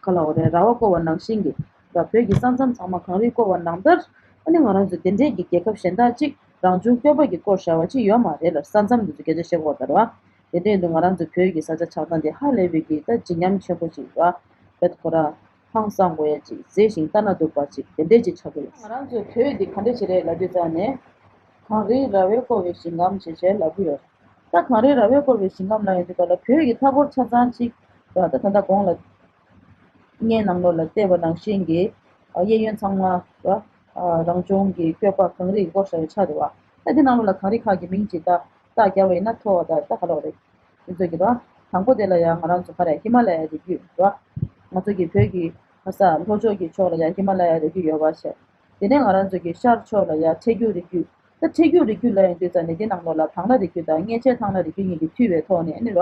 ག་ལ་འོ་རེད། ར་བ་བསྐོར་བ་ནང་བཞིན་གྱི་ར། བོད་ཀྱི་ས་མཚམས་ཚང་མ་གངས་རིས་བསྐོར་བ་ནང་ལྟར་ཨ་ནི་ང་རང་ཚོ་དེ་འདྲས་ཀྱི་རྒྱལ་ཁབ་གཞན་དག་ཅིག་རང་བྱུང་སྐྱོན་པ་གིས་བསྐོར་བཞག་པ་ཅིག་ཡོད་མ་རེད་ལ། ས་མཚམས་འདི་ཚོ་སྐད་ཆ་བཤད་དགོས་ད་རེད་བ། དེ་འདྲ་ཡིན་དུས་ང་རང་ཚོ་བོད་ཀྱི་ས་ཆ་ཆགས་སྟངས་དེ་ཧ་ལས་པའི་གི་ད་བརྗིད་ཉམས་ཆེན་པོ་ཅིག་རེད་བ། བོད་ཁོ་རང་ཧང་སང་དགོས་ཡ་ཅིག་མཛེས་ཤིང་ལྟ་ན་སྡུག་པ་ཅིག་དེ་འདྲས་ཅིག་ཆགས་ཀྱི་ཡོད། ང་རང་ཚོའི་བོད་འདི་ག་འདྲས་ཞིག་རེད་ལབ་དུས་ཙང་ནས། གངས་རིའི་ར་བས་བསྐོར་བའི་ཞིང་ཁམས་ཞེས་བྱས་ལབ་ཀྱི་ཡོད། ད་གངས་རིའི་ར་བས་བསྐོར་བའི་ཞིང་ཁམས་ལབ་ཡོང་དུས་ག་ལ་བོད་ཀྱི་མཐའ་འཁོར་ཆ་ཚང་ཅིག་ར། ད་ད་ལྟ་གོང་ལ་བརྙན་ནང་ལོགས་ལ་བལྟས་པ་ནང་བཞིན་གྱི་གཡས་གཡོན་ཚང་མ་ར་རང་བྱུང་གི་བཀོད་པ་གངས་རིས་བསྐོར་བཞག་པའི་ཆ་དེ་བ། ད་དེ་ནང་ལོགས་ལ་གངས་རི་ཁག་གི་མིང་ཅིག་ད་རྟགས་བརྒྱབ་པ་ཡིན་ན་མཐོ་བ་དང་ད་ག་ལ་བ་རེད། དེ་ཚོ་གི་ར། དང་པོ་དེ་ལ་ཡང་ང་རང་ཚོ་ག་རེ་ཧི་མ་ལ་ཡ་རི་རྒྱུད་ར། ང་ཚོ་གི་བོད་ཀྱི་ཁ་ས་ལྷོ་ཕྱོགས་ཀྱི་ཕྱོགས་ལ་ཡང་ཧི་མ་ལ་ཡ་རི་རྒྱུད་ཡོད་པ་བཤད། དེ་ནས་ང་རང་ཚོ་གི་ཤར་ཕྱོགས་ལ་ཡང་ཁྲེ་རྒྱུད་རི་རྒྱུད། ད་ཁྲེ་རྒྱུད་རི་རྒྱུད་ལ་ཡང་དུས་ཙམ་ནས་དེ་ནང་ལོགས་ལ་དང་ལ་རི་རྒྱུད་དང་མངལ་ཆེན་ཐང་ལ་རི་རྒྱུད་གཉིས་ཀྱི་མཐུད་པའི་ཐོག་ནས་ཨ་ནི་ར།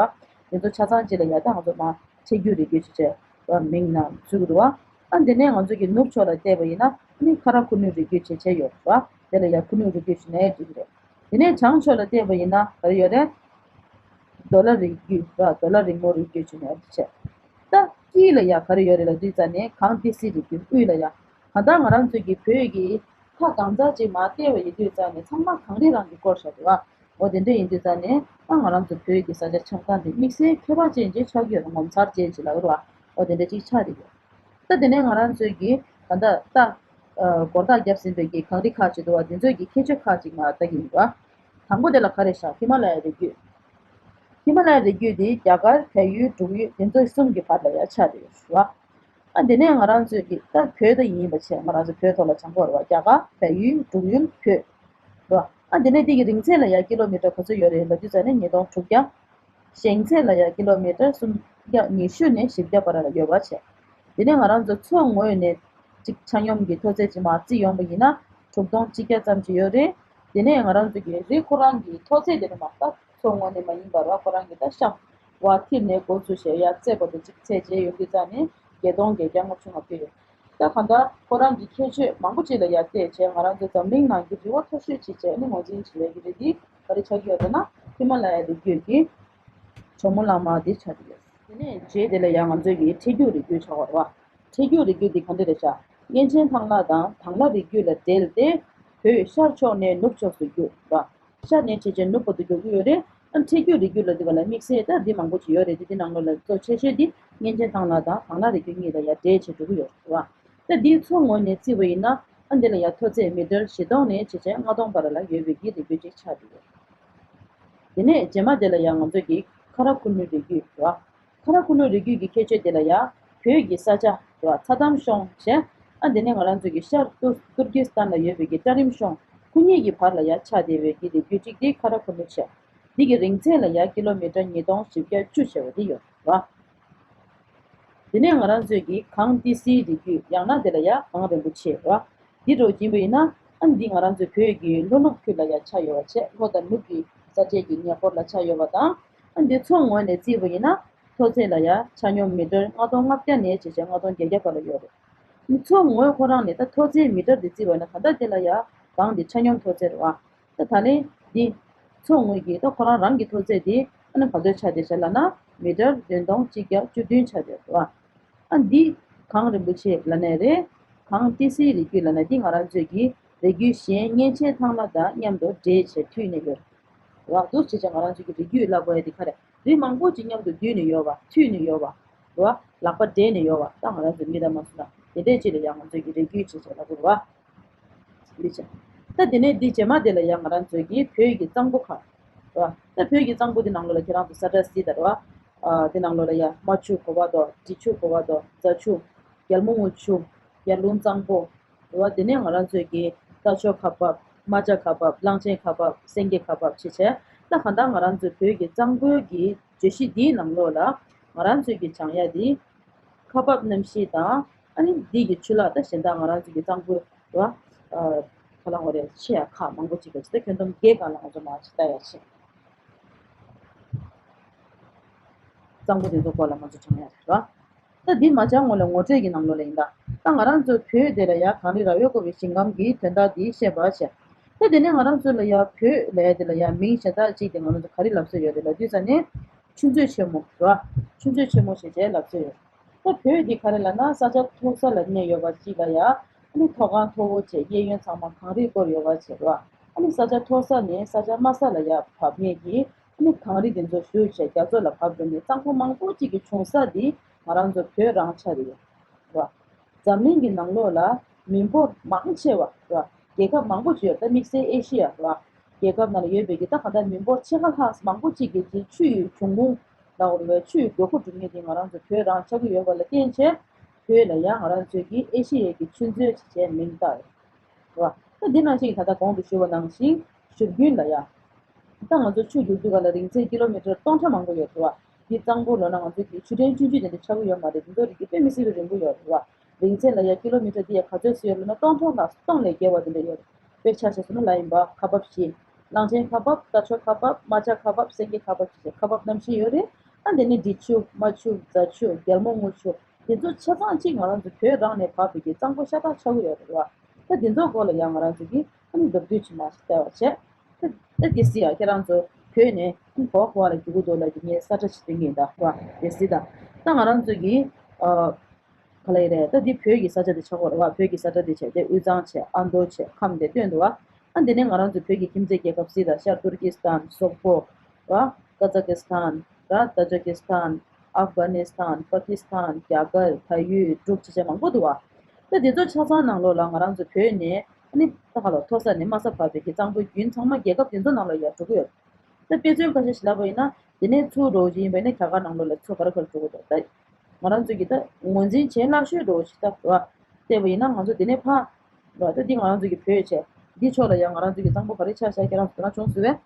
དེ་ཚོ་ཆ་ཚང་གཅིག་ལ་ཡང་ད་ང་ཚོ་མ་ཁྲེ་རྒྱུད་རི་རྒྱུད་ཞེས་བྱས་ར་མིང་ནང་ཚུད་ཀྱི་འདུག་བ། ཨ་དེ་ནས་ང་ཚོ་གི་ནུབ་ཕྱོགས་ལ་བལྟས་པ་ཡིན་ན་ཨ་ནི་ཁ་ར་ཁུ་ནུ་རི་རྒྱུད་ཞེས་བྱས་ཡོད་ར། དེ་ལ་ཡང་ཁུ་ནུ་རི་རྒྱུད་ཞེས་ནས་འབྲི་གི་རེད། དེ་ནས་བྱང་ཕྱོགས་ལ་བལྟས་པ་ཡིན་ན་ག་རེ་ཡོད་རེད། རྡོ་ལ་རི་རྒྱུད་ར། རྡོ་ལ་རིང་མོ་རི་རྒྱུད་ཅེས་ནས་བཤད། ད་དཀྱིལ་ལ་ཡ་ག་རེ་ཡོད་རེད་ལབ་དུས་ཙ་ནས་གངས་ཏི་སེ་རི་རྒྱུད་དབུས་ལ་ཡ། གང་ལྟར་ང་རང་ཚོའི་གི་བོད་ཀྱི་མཐའ་གང་ཚ་ཅིག་མར་བལྟས་པ་ཡིན་དུས་ཙ་ནས་ཚང་མ་གངས་རི་རང་གིས་བསྐོར་བཞག་འདུག་བ། འོ་དེ་འདྲ་ཡིན་དུས་ཙ་ནས་ད་ང་རང་ཚོ་བོད་ཀྱི་ས་ཆ་ཆགས་སྟངས་དེ་དམིགས་བསལ་ཁྱད་པར་ཅན་ཅིག་ཆགས་ཀྱི་ཡོད་རེད། ངོ་མཚར་ཅན་ཅིག་ལབ་རེད་བ། འོ་དེ་འདྲ་ཅིག་ཆགས་བསྡད་ཡོད། ད་དེ་ནས་ང་རང་ཚོའི་གི་ད་ལྟ་ད་ཨ་སྒོར་རྟགས་བརྒྱབ་ཟིན་པའི་གི་གངས་རི་ཁག་ཅིག་འདུག་བ། དེ་ཚོའི་གི་ཁྱད་ཆོས་ཁག་ཅིག་ང་ལྟ་གི་ཡིན་བ། དང་པོ་དེ་ལ་ག་རེ་བཞག་ཧི་མ་ལ་ཡ་རི་རྒྱུད། ཧི་མ་ལ་ཡ་རི་རྒྱུད་དེ་རྒྱ་གར་བལ་ཡུལ་འབྲུག་ཡུལ་དེ་ཚོ་གསུམ་གྱི་བར་ལ་ཡ་ཆགས་བསྡད་ཡོད་རེད་བ། ཨ་དེ་ནས་ང་རང་ཚོའི་གི་ད་བོད་ད་ཡིན་པ་བྱས་ང་རང་ཚོ་བོད་ཐོག་ལ་བྱང་ཁོག་རེད་བ། རྒྱ་གར་བལ་ཡུལ་འབྲུག་ཡུལ་བོད་རེད་བ། ཨ་དེ་ནས་དེ་གི་རིང་ཚད་ལ་ཡ་ཀི་ལོ་མི་ཊར་ག་ཚོད་ཡོད་རེད་ལབ་དུས་ཙ་ནས་ཉིས་སྟོང་དྲུག་བརྒྱ། ཞེང་ཚད་ལ་ཡ་ཀི་ལོ་མི་ཊར་སུམ་བརྒྱ་ཉི་ཤུ་ནས་བཞི་བརྒྱ་བར་ལ་ཡོད་པ་བྱས། དེ་ནས་ང་རང་ཚོ་མཚོ་ངོས་ནས་གཅིག་ཆ་སྙོམས་ཀྱི་མཐོ་ཚད་ཅིག་མར་བརྩིས་ཡོང་བ་ཡིན་ན་དྲུག་སྟོང་གཅིག་བརྒྱ་ཙམ་ཅིག་ཡོད་རེད། དེ་ནས་ང་རང་ཚོ་གི་རི་ཁོ་རང་གི་མཐོ་ཚད་དེ་ནི་མ་རེད། མཚོ་ངོས་ནས་མ་ཡིན་པར་བ་ཁོ་རང་གི་ད་གཤམ་བ་མཐིལ་ནས་འགོ་ཚུགས་བྱས་ཡར་རྩེ་བར་དུ་གཅིག་ཚད་བྱས་ཡོང་དུས་ཙ་ནས་བརྒྱད་སྟོང་བརྒྱད་བརྒྱ་ལྔ་བཅུ་ང་བརྒྱད་ཡོད། ད་གང་ལྟར་ཁོ་རང་གི་ཁྱད་ཆོས་མང་པོ་ཅིག་ལ་ཡར་བལྟས་བྱས་ང་རང་ཚོའི་འཛམ་གླིང་ནང་གི་རི་བོ་མཐོ་ཤོས་ཅིག་བྱས་ནས་ངོས་འཛིན་བྱེད་ཡས་ཀྱི་རི་འདི་ག་རེ་ཆགས་ཀྱི་ཡོད་ཟེར་ན་ཧི་མ་ལ་ཡ་རི་རྒྱུད་ཀྱི་ཇོ་མོ་གླང་མ་དེ་ཆགས་ཀྱི་ཡོད། དེ་ནས་རྗེས་དེ་ལ་ཡང་ང་ཚོའི་གི་ཁྲེ་རྒྱུད་རི་རྒྱུད་ཆགས་པ་རེད་བ། ཁྲེ་རྒྱུད་རི་རྒྱུད་འདི་ག་འདྲ་རེད་ཤག་མངལ་ཆེན་ཐང་ལ་དང་དང་ལ་རི་རྒྱུད་ལ་འབྲེལ་ཏེ་བོད་ཤར་ཕྱོགས་ནས་ནུབ་ཕྱོགས་སུ་རྒྱུད་ར། ཤར་ནས་ཆེ་ཆེ་ནུབ་བར་དུ་རྒྱུག་གི་ཡོད་རེད། ཨ་ཁྲེ་རྒྱུད་རི་རྒྱུད་ལ་འདི་ག་ལ་དམིགས་བསལ་ད་འདི་མང་པོ་ཅིག་ཡོད་རེད་དེ། འདི་ནང་ལོགས་ལ་གཙོ་ཆེ་ཤོས་འདི་མངལ་ཆེན་ཐང་ལ་དང་དང་ལ་རི་རྒྱུད་གཉིས་ལ་ཡ་འབྲེལ་བྱེད་འགྲོ་གི་ཡོད་རེད་བ། ད་འདིའི་མཚོ་ངོས་ནས་བརྩིས་པ་ཡིན་ན་ཨ་འདི་ལ་ཡ་མཐོ་ཚད་མི་ཊར་བཞི་སྟོང་ནས་བྱས་བྱས་ལྔ་སྟོང་བར་ལ་ཡོད་པའི་གི་རི་རྒྱུད་ཅིག་ཆགས་འདུག་དེ་ནས་རྗེས་མ་དེ་ལ་ཡང་ང་ཚོ་གི་ཁ་ར་ཁུ་ནུ་རི་རྒྱུད་རེད་བ། ཁ་ར་ཁུ་ནུ་རི་རྒྱུད་ཀྱི་ཁྱད་ཆོས་དེ་ལ་ཡ་བོད་ཀྱི་ས་ཆ་རེད་བ། ཚྭ་དམ་གཤོང་བྱས། ཨ་འདི་ནས་ང་རང་ཚོ་གི་ཤར་ཏུར་ཏུར་ཀི་སི་ཐན་ལ་ཡོད་པའི་གི་ཏྲ་རིམ་གཤོང་ཁུ་ཉིས་ཀྱི་བར་ལ་ཡ་ཆགས་བསྡད་པའི་གི་རི་རྒྱུད་ཅིག་དེ་ཁ་ར་ཁུ་ནུ་བྱས། འདི་གི་རིང་ཚད་ལ་ཡ་ཀི་ལོ་མི་ཊར་ཉིས་སྟོང་བཞི་བརྒྱ་བཅུ་བྱས་པ་དེ་ཡོད་རེད་བ། དེ་ནས་ང་རང་ཚོས་ཀྱི་གངས་ཏི་སེའི་རི་རྒྱུད། ཡང་ན་དེ་ལ་ཡ་གངས་རིན་པོ་ཆེ་རེད་བ། འདི་འདྲ་བོ་ཡིན་པ་ཡིན་ན་ཨ་འདི་ང་རང་ཚོའི་བོད་ཀྱི་ལྷོ་ནུབ་ཁུལ་ལ་ཡ་ཆགས་ཡོད་པ་བྱས། ལྷོ་དང་ནུབ་ཀྱི་ས་ཆའི་གི་ཉེ་འཁོར་ལ་ཆགས་ཡོད་པ་དང་། ཨ་འདི་མཚོ་ངོས་ནས་བརྩིས་པ་ཡིན་ན་ མཐོ་ཚད་ལ་ཡ་ཆ་སྙོམས་མི་ཊར་ལྔ་སྟོང་ལྔ་བརྒྱ་ནས་བྱས་བྱས་ལྔ་སྟོང་བརྒྱད་བརྒྱ་བར་ལ་ཡོད་རེད། མཚོ་ངོས་ཁོ་རང་ནས་ད་མཐོ་ཚད་མི་ཊར་དེ་བརྩིས་པ་ན་ད་ལྟ་དེ་ལ་ཡ་གངས་དེ་ཆ་སྙོམས་མཐོ་ཚད་རེད་བ། ད་ད་ལན་འདི་མཚོ་ངོས་ཀྱི་ད་ཁོ་རང་རང་གི་མཐོ་ཚད་དེ་ཨ་ནི་ག་ཚོད་ཆགས་བསྡད་བྱས་ལབ་ན་མི་ཊར་བདུན་སྟོང་གཅིག་བརྒྱ་བཅུ་བདུན་ཆགས་བསྡད་རེད་བ། ཨ་འདི་གངས་རིན་པོ་ཆེ་ལབ་ནའི་རེད། གངས་ཏི་སེའི་རི་རྒྱུད་ལབ་ན་འདི་ང་རང་ཚོའི་གི་རི་རྒྱུད་གཞན་མཉེན་ཆས་ཐང་ལྷ་དང་མཉམ་དུ་འདྲེས་བྱས་མཐུད་ནས་ཡོད་རེད་བ། འདུག་བྱས་བྱས་ང་རང་ཚོའི་གི་རི་རྒྱུད་ལབ་དགོས་ཡ་འདི་ག་རེ། རི་མང་པོ་ཅིག་མཉམ་དུ་བསྡུས་ནས་ཡོད་པ་མཐུད་ནས་ཡོད་པ་རེད་བ། ལག་པ་སྦྲེལ་ནས་ཡོད་པ་ད་ང་རང་ཚོའི་མི་དང་མ་སུ་ན་དེ་འདྲས་ཅིག་ལ་ཡང་ང་ཚོའི་གི་རི་རྒྱུད་བྱས་བྱས་ལབ་དགོས་རེད་བ། འདི་བྱས། ད་དེ་ནས་འདི་རྗེས་མ་དེ་ལ་ཡང་ང་རང་ཚོའི་གི་བོད་ཀྱི་གཙང་པོ་ཁག་རེད་བ། ད་བོད་ཀྱི་གཙང་པོ་འདི་ནང་ལོགས་ལ་ཁྱེད་རང་ཚོ་ས་ཁྲ་གཟིགས་དང་རེད་བ། ཨ་འདི་ནང་ལོགས་ལ་ཡ་རྨ་ཆུ་གོ་བ་མདོ། འབྲི་ཆུ་གོ་བ་མདོ། རྫ་ཆུ། རྒྱལ་མོ་རྔུལ་ཆུ། ཡར་ཀླུང་གཙང་པོ། རེད་བ། དེ་ནས་ང་རང་ཚོའི་གི་རྟ་མཆོག་ཁ་འབབ། རྨ་བྱ་ཁ་འབབ། གླང་ཆེན་ཁ་འབབ། སེང་གེ་ཁ་འབབ་བྱས་བྱས། ད་གང་ལྟར་ང་རང་ཚོའི་བོད་ཀྱི་གཙང་པོའི་གི་བརྗོད་གཞི་འདིའི་ནང་ལོགས་ལ་ང་རང་ཚོའི་གི་བྱང་ཡ་འདི་ཁ་འབབ་གནམ་གཤིས་དང་ཨ་ནི་འདི་གི་ཆུ་ལག་ད་གཞན་དག་ང་རང་ཚོའི་གི་གཙང་པོའི་རེད་བ། ཨ་ཁ་ལག་འོ་རེད་ཆེ་ཡ་ཁག་མང་པོ་ཅིག་གི་ད་ཁྱོན་བསྡོམས་བརྒྱད་སྒང་ལ་ང་ཚོ་མར་ཅིག་ལྟ་ཡ་བྱས། གཙང་པོ་དེ་ཚོ་སྐོར་ལ་ང་ཚོ་བྱང་ཡ་རེད་བ། ད་འདི་མ་བྱང་སྔོན་ལ་ངོ་སྤྲོད་ཀྱི་ནང་ལོགས་ལ་ཡིན་ད། ད་ང་རང་ཚོ་བོད་དེ་ལ་ཡ་གངས་རི་ར་བས་བསྐོར་བའི་ཞིང་ཁམས་ཀྱི་དོན་དག་འདི་བཤད་པ་བྱས། ད་དེ་ནས་ང་རང་ཚོ་ལ་ཡ་བོད་ལབ་ཡ་དེ་ལ་ཡ་མིང་གཞན་དག་ཅིག་དེ་ང་རང་ཚོ་ག་རེ་ལབ་སྲོལ་ཡོད་རེད་ལབ་དུས་ཙ་ནས་ཆུ་མཛོད་ཆེན་མོ་རེད་བ། ཆུ་མཛོད་ཆེན་མོ་ཞེས་བྱས་ལབ་སྲོལ་ཡོད། ད་བོད་འདི་ག་རེ་ལབ་ན་ས་ཆ་མཐོ་ས་ལ་གནས་ཡོད་པ་ཅིག་ལ་ཡ་ཨ་ནི་མཐོ་སྒང་མཐོ་བོ་བྱས་གཡས་གཡོན་ཚང་མ་གངས་རིས་བསྐོར་ཡོད་པ་བྱས་རེད་བ། ཨ་ནི་ས་ཆ་མཐོ་ས་ནས་ས་ཆ་དམའ་ས་ལ་ཡ་བབས་མཁན་གྱི་ཨ་ནི་གངས་རི་དེ་ཚོ་བཞུར་བྱས་རྒྱ་མཚོ་ལ་བབས་འགྲོ་མཁན་གཙང་པོ་མང་པོ་ཅིག་གི་བྱུང་ས་འདི་ང་རང་ཚོ་བོད་རང་ཆགས་ཀྱི་ཡོད་རེད་བ། འཛམ་གླིང་གི་ནང་ལོགས་ལ་མི་འབོར་མང་ཆེ་བ་རེད་བ། རྒྱལ་ཁབ་མང་པོ་ཅིག་ཡོད་ད་དམིགས་བསལ་ཨེ་ཤི་ཡ་རེད་བ། རྒྱལ་ཁབ་ནང་ལ་ཡོད་པའི་གི་ད་གང་ལྟར་མི་འབོར་ཕྱེད་ཀ་ལྷག་མང་པོ་ཅིག་གི་གི་ཆུ་ཡི་འབྱུང་ཁུངས་ལ་འོ་རེད་བ་ཆུ་ཡི་དགོས་མཁོ་སྒྲུབ་མཁན་དེ་ང་རང་ཚོ་བོད་རང་ཆགས་ཀྱི་ཡོད་པ་ལ་བརྟེན་བྱས་བོད་ལ་ཡང་ང་རང་ཚོས་ཀྱི་ཨེ་ཤི་ཡའི་གི་ཆུ་མཛོད་ཅེས་བྱས་མིང་བཏགས་ཡོད་རེད་བ། ད་འདི་ནང་བཞིན་ད་ལྟ་གོང་དུ་ཞུས་པ་ནང་བཞིན་བཞུར་རྒྱུན་ལ་ཡང་ད་ང་ཚོ་ཆུ་རྒྱུག་དུས་ག་ལ་རིང་ཚད་ཀི་ལོ་མི་ཊར་སྟོང་ཕྲག་མང་པོ་ཡོད་རེད་བ། འདི་གཙང་པོ་ལོ་ན་ང་ཚོ་གི་ཆུ་ཕྲན་ཆུང་ཆུང་དེ་འདྲ་ཆགས་ཀྱི་ཡོད་མ་རེད། འདི་ཚོ་རི་རྒྱུད་དཔེ་མི་སྲིད་པའི་རིང་པོ་ཡོད་རེད་བ། རིང་ཚད་ལ་ཡ་ཀི་ལོ་མི་ཊར་འདི་ཡ་ག་ཚོད་ཙམ་ཡོད་ལབ་ན་སྟོང་ཕྲག་ལ་སྟོང་ལས་བརྒལ་བ་དེ་འདྲ་ཡོད་རེད། དཔེ་ཆ་བཞག་སོང་ན་ལ་ཡིན་པ་ཁ་འབབ་བཞི། གླང་ཆེན་ཁ་འབབ། རྟ་མཆོག་ཁ་འབབ། རྨ་བྱ་ཁ་འབབ། སེང་གེ་ཁ་འབབ་བཅས་ཁ་འབབ་རྣམ་བཞི་ཡོད་རེད། ཨ་དེ་ནི་འབྲི་ཆུ། རྨ་ཆུ། རྫ་ཆུ། རྒྱལ་མོ་རྔུལ་ཆུ། དེ་ཚོ་ཆ་ཚང་གཅིག་ང་རང་ཚོ་བོད་རང་ནས་བབས་པའི་གི་གཙང་པོ་ཤ་སྟག་ཆགས་ཀྱི་ཡོད་རེད་བ། ད་དེ་ཚོ་སྐོར་ལ་ཡང་ང་རང་ཚོ་གིས་ཨ་ནི་མདོར་བསྡུས་ཅིག་མར་ཞིག་བལྟས་པ་བྱས། ད་ད་དེ་སྲིད་ཡ་ཁྱེད་རང་ཚོ་བོད་ནས་ཨ་ནི་གོ་བ་གོ་བ་ལ་རྒྱུག་གི་འདུག་ལབ་ཀྱི་ངས་ས་ཁྲ་ཞིག་སྟོན་གྱི་ཡིན་ད་བ། དེ་སྲིད་ད་ད་ང་རང་ཚོ་གིས་ཨ། ག་ལ་ཡི་རེད། ད་འདི་བོད་ཀྱི་ས་ཆ་དེ་ཆགས་ཀྱི་རེད་བ། བོད་ཀྱི་ས་ཁྲ་དེ་བྱས་ཏེ་དབུས་གཙང་བྱས། ཨ་མདོ་བྱས། ཁམས་དེ་སྟོན་འདུག་བ། ཨ་འདི་ནས་ང་རང་ཚོ་བོད་ཀྱི་ཁྱིམ་མཚེས་རྒྱལ་ཁབ་སྲིད་དང་ཤར་ཏུར་ཀི་སི་ཐན། སོག་པོ། ར། ཀ་ཛ་ཀི་སི་ཐན། ར། ཏཱ་ཇི་ཀི་སི་ཐན། ཨབ་གྷ་ནི་སི་ཐན། པ་ཀི་སི་ཐན། རྒྱ་གར། བལ་ཡུལ། འབྲུག་བྱས་བྱས་མང་པོ་འདུག་བ། ད་དེ་ཚོ་ཆ་ཚང་ནང་ལོགས་ལ་ང་རང་ཚོ་བོད་ནས་ཨ་ནི་ད་ག་ལ་མཐོ་ས་ནས་དམའ་ས་བབས་པའི་གི་གཙང་པོ་རྒྱུན་ཚང་མ་རྒྱལ་ཁབ་དེ་ཚོ་ནང་ལ་ཡར་འགྲོ་གི་ཡོད། ད་དཔེ་མཚོན་ཁ་ཤས་ཤིག་ལབ་པ་ཡིན་ན། དེ་ནས་ཚུར་འགྲོ་བཞིན་ཡིན་པ་ཡིན་ན་རྒྱ་གར་ནང་ལོགས་ལ་ཚུར་ག་རེ་ག་རེ་འགྲོ་གི་འདུག་ད་ང་རང་ཚོ་གི་ད་ངོས་འཛིན་བྱེད་སླ་ཤོས་འགྲོ་ཞིག་ད་རེད་བ། བལྟས་པ་ཡིན་ན་ང་ཚོ་དེ་ནས་ཕར་རེད་བ། ད་འདི་ང་རང་ཚོ་གི་བོད་བྱས། འདི་ཕྱོགས་ལ་ཡང་ང་རང་ཚོ་གི་གཙང་པོ་ག་རེ་ཆགས་ཤག་ཁྱེད་རང་ཚོ་དོ་སྣང་བྱུང་སོང་བས། རེད་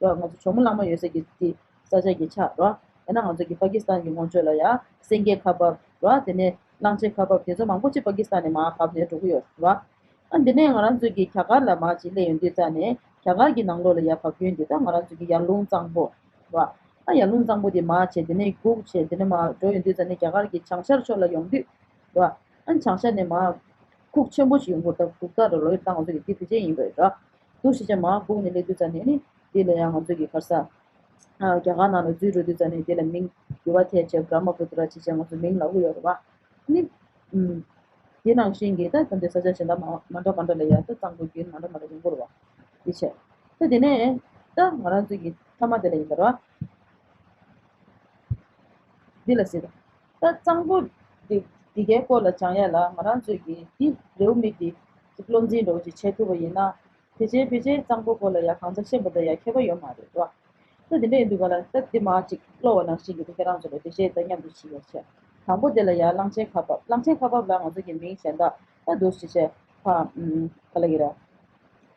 བ། ང་ཚོ་ཇོ་མོ་གླང་མ་ཡོད་ས་གི་འདི་ས་ཆ་གི་ཆགས་རེད་བ། ཡང་ན་ང་ཚོ་གི་པ་ཀི་སི་ཐན་གི་ངོས་ཕྱོགས་ལ་ཡང་སེང་གེ་ཁ་འབབ་རེད་བ། དེ་ནས་གླང་ཆེན་ཁ་འབབ་དེ་ཚོ་མང་པོ་ཅིག་པ་ཀི་སི་ཐན་ནས་མར་བབས་ནས་འགྲོ་གི་ཡོད་རེད་བ། ཨ་འདི་ནས་ང་རང་ཚོའི་གི་རྒྱ་གར་ལ་མར་ཅིག་སླེབས་ཡོང་དུས་ཙ་ནས་རྒྱ་གར་གྱི་ནང་ལོགས་ལ་ཡར་བབས་རྒྱུན་འདི་ད་ང་རང་ཚོའི་གི་ཡར་ཀླུང་གཙང་པོ་རེད་བ། ཨ་ཡར་ཀླུང་གཙང་པོ་དེ་མར་བྱས་དེ་ནས་སྒུག་བྱས་དེ་ནས་མར་འགྲོ་ཡོང་དུས་ཙ་ནས་རྒྱ་གར་གྱི་བྱང་ཤར་ཕྱོགས་ལ་ཡོང་དུས་རེད་བ། ཨ་བྱང་ཤར་ནས་མར་ཁུག་ཆེན་པོ་ཞིག་ཡོང་གི་རེད། ད་སྒུག་ཐག་རེད། ལོ་ཡོད་ད་ང་ཚོ་གི་དེ་དེ་བྱས་ཡིན་པ་རེད་བ། འདུག་བྱས་བྱས་མར་སྒུག་ནས་སླེབས་དུས་ཙ་ནས་ནི་དེ་ལ་ཡང་ང་ཚོ་གི་ག་རེ་ཟ། ཨ་རྒྱ་གར་ནང་ལ་འཛུལ་འགྲོ་དུས་ཙ་ནས་དེ་ལ་མིང་འགྱུར་བ་ཐེབས་བྱས་བྷྲ་མ་པུ་ཏྲ་བྱས་བྱས་ང་ཚོ་མིང་ལབ་ཀྱི་ཡོད་རེད་བ། ནི། ཨུམ། དེ་ནང་བཞིན་གྱི་ད་ད་ལྟའི་ས་ཆ་གཞན་དག་མ་མ་འདྲ་མ་འདྲ་ལ་ཡང་ད་གཙང་པོ་རྒྱུན་མ་འདྲ་མ་འདྲ་ཡོང་གི་རེད་བ། དེ་བྱས། ད་དེ་ནས་ད་ང་རང་ཚོ་གི་མཐའ་མ་དེ་ལ་ཡིན་པ་རེད་བ། འདི་ལ་ཟེར། ད་གཙང་པོ་འདི་འདི་གའི་སྐོར་ལ་སྦྱང་ཡ་ལ་ང་རང་ཚོས་ཀྱི་འདི་ལེའུ་མིག་འདི་ཅིག་བློ་འཛིན་འདྲ་བོ་ཅིག་བྱེད་ཐུབ་པ་ཡིན་ན། ཕལ་ཆེར་ཕལ་ཆེར་གཙང་པོ་སྐོར་ལ་ཡ་གང་ཚ་ཤེས་པ་དང་ཡ་ཁྱད་པར་ཡོད་མ་རེད་བ། ད་དེ་འདྲ་ཡིན་དུས་ག་ལ་ད་འདི་མ་ཅིག་ཀློག་པ་ནང་བཞིན་གྱི་ད་ཁྱེད་རང་ཚོ་ལ་འགྲེལ་བཤད་ད་མཉམ་དུ་བྱེད་ཡ་བྱས། དང་པོ་དེ་ལ་ཡ་གླང་ཆེན་ཁ་འབབ། གླང་ཆེན་ཁ་འབབ་ལ་ང་ཚོ་གི་མིང་གཞན་དག་ད་འདུག་ཞེས་བྱས་ཕ་ཨུམ་ག་ལ་གི་ར།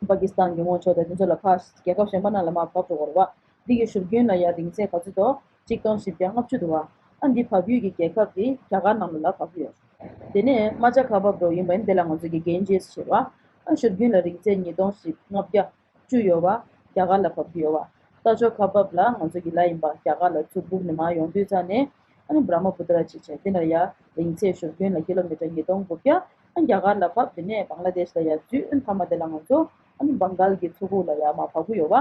པ་ཀི་སི་ཐན་གྱི་ངོས་ཕྱོགས་དང་དེ་ཚོ་ལ་ཕ་རྒྱལ་ཁབ་གཞན་པ་ནང་ལ་མར་བབས་འགྲོ་གི་རེད་བ། འདི་གི་བཞུར་རྒྱུན་ལ་ཡ་རིང་ཚད་ག་ཚོད་འདུག་ཆིག་སྟོང་བཞི་བརྒྱ་ལྔ་བཅུ་འདུག་བ། ཨ་འདི་བབས་ཡུལ་གྱི་རྒྱལ་ཁབ་དེ་རྒྱ་གར་ནང་ལ་ལ་བབས་ཡོད། དེ་ནས་རྨ་བྱ་ཁ་འབབ་འདྲ་བོ་ཡིན་པ་ཡིན་དེ་ལ་ང་ཚོ་གི་གན་ཇེ་སི་ཞེས་པ། ཨ་བཞུར་རྒྱུན་ལ་རིང་ཚད་ཉིས་སྟོང་བཞི་ལྔ་བརྒྱ་བཅུ་ཡོད་བ། རྒྱ་གར་ལ་བབས་ཀྱི་ཡོད་བ། རྟ་མཆོག་ཁ་འབབ་ལ་ང་ཚོ་གི་ལ་ཡིན་པ་རྒྱ་གར་ལ་ཚུར་སྦུག་ནས་མར་ཡོང་དུས་ཙ་ནས་ཨ་ནི་བྷྲ་མ་པུ་ཏྲ་ཅིག་བྱས། དེ་ནས་ཡར་རིང་ཚད་བཞུར་རྒྱུན་ལ་ཀི་ལོ་མི་ཊར་ཉིས་སྟོང་དགུ་བརྒྱ། ཨ་རྒྱ་གར་ལ་བབས། དེ་ནས་བང་ལ་དེཤ་ལ་ཡར་འཛུལ། ཨ་ནི་མཐའ་མ་དེ་ལ་ང་ཚོ་ཨ་ནི་བང་གལ་གྱི་མཚོ་ཁུག་ལ་ཡར་མར་བབས་ཀྱི་ཡོད་པ།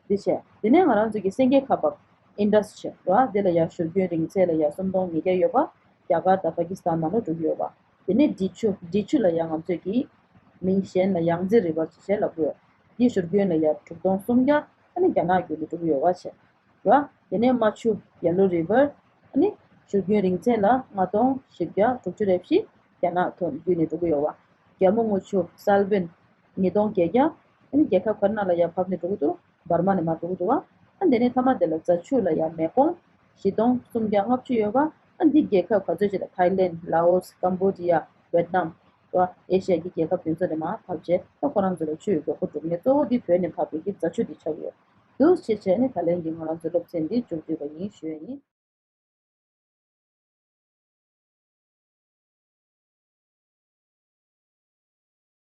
དེ་བྱས། དེ་ནས་ང་རང་ཚོ་གི་སེང་གེ་ཁ་འབབ་ཨིན་ཌས་བྱས་ར། དེ་ལ་ཡར་བཞུར་རྒྱུན་རིང་ཚད་ལ་ཡར་སུམ་སྟོང་ཉིས་བརྒྱ་ཡོད་པ། རྒྱ་གར་དང་པ་ཀི་སི་ཐན་ནང་ལ་འགྲོ་གི་ཡོད་པ། དེ་ནས་འབྲི་ཆུ། འབྲི་ཆུ་ལ་ཡང་ང་ཚོས་ཀྱི་མིང་གཞན་ལ་ཡང་ཛི་རི་ཝར་ཅེས་བྱས་ལབ་ཀྱི་ཡོད། འདི་བཞུར་རྒྱུན་ལ་ཡར་དྲུག་སྟོང་སུམ་བརྒྱ། ཨ་ནི་རྒྱ་ནག་བརྒྱུད་ནས་འགྲོ་གི་ཡོད་པ་བྱས། ར། དེ་ནས་རྨ་ཆུ། ཡེ་ལོ་རི་ཝར། ཨ་ནི་བཞུར་རྒྱུན་རིང་ཚད་ལ་ལྔ་སྟོང་བཞི་བརྒྱ་དྲུག་ཅུ་རེ་བཞི། རྒྱ་ནག་ཐོག་བརྒྱུད་ནས་འགྲོ་གི་ཡོད་པ། རྒྱལ་མོ་རྔུལ་ཆུ། སལ་ཝིན། ཉིས་སྟོང་བརྒྱད་བརྒྱ། ཨ་ནི་རྒྱལ་ཁབ་ག་རེ་ནང་ལ་ཡར་བབས་ནས་འགྲོ་གི་འདུག་བར་མ་ནས་མར་འགྲོ་གི་འདུག་བ། ཨ་དེ་ནས་མཐའ་མ་དེ་ལ་རྫ་ཆུ་ལ་ཡར་མེ་ཀོང་། བཞི་སྟོང་སུམ་བརྒྱ་ལྔ་བཅུ་ཡོད་པ། ཨ་འདི་རྒྱལ་ཁབ་ག་ཚོད་ཅིག་ལ། ཐའི་ལེན། ལའོ་སི། ཀམ་བོ་ཌི་ཡ། ཝེད་ནམ། ར། ཨེ་ཤི་ཡ་གི་རྒྱལ་ཁབ་དེ་ཚོ་ནས་མར་བབས་བྱས། ད་ཁོ་རང་ཚོ་ལ་ཆུ་ཡི་དགོས་མཁོ་འགྲུབ་མཁན་གཙོ་བོ་འདི་བོད་ནས་བབས་པའི་གི་རྫ་ཆུ་འདི་ཆགས་ཀྱི་ཡོད། འདུག་སེ་བྱས་ནས་ད་ལན་གྱི་ང་རང་ཚོའི་སློབ་ཚན་འདི་མཇུག་བསྡུས་པ་ཡིན་ཞུ་ཡ་ཡིན།